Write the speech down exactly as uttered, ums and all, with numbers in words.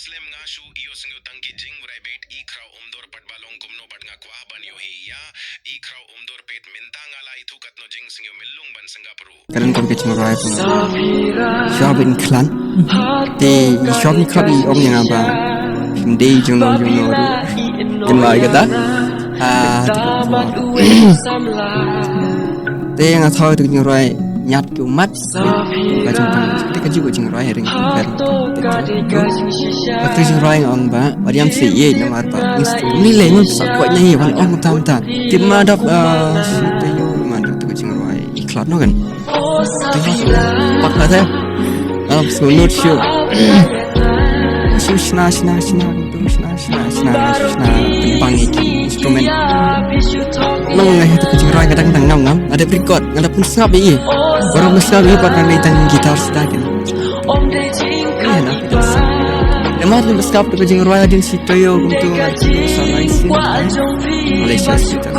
Slem nga shu ïoh sngewtang ki jingwrai beit i khraw umdor pat ba long kumno bad nga kwah ban ïohi ïa i khraw umdor peit mynta nga la ithuh katno jingsngewmyllung ban sngap ruh. Karen kon ka jingwrai pun. Shop in klan. Te shop ni klan i ong ïa nga ba. Hindi jong no jong no ruh. Kin ma kata. Ah, te nga thaw tu jingwrai ñiat ki ummat. Ka jingpang te ka ju ka jingrai ring ka ring. Ka tu jingrai nga ong ba wat ïam se ye namar ba instrument ni le ngun sa ko na ye wan ong tam tam. Tip ma dap si te yo ma dap tu ka jingrai i khlad no kan. Pak la te. Am so not sure. Shu shna shna shna tu shna shna shna shna bang i instrument. Nang ngai tu ka jingrai ka dang dang ngam ngam ada record. Nga la pun sngap ïa i. Baru nga sngap ïa i pat nga leit tang guitar sida kan. Ïa na. Ïa ma lem sngap tu ka jingrwai hadien shi taïew kumtu nga la pun sa lai sin. Malaysia sida.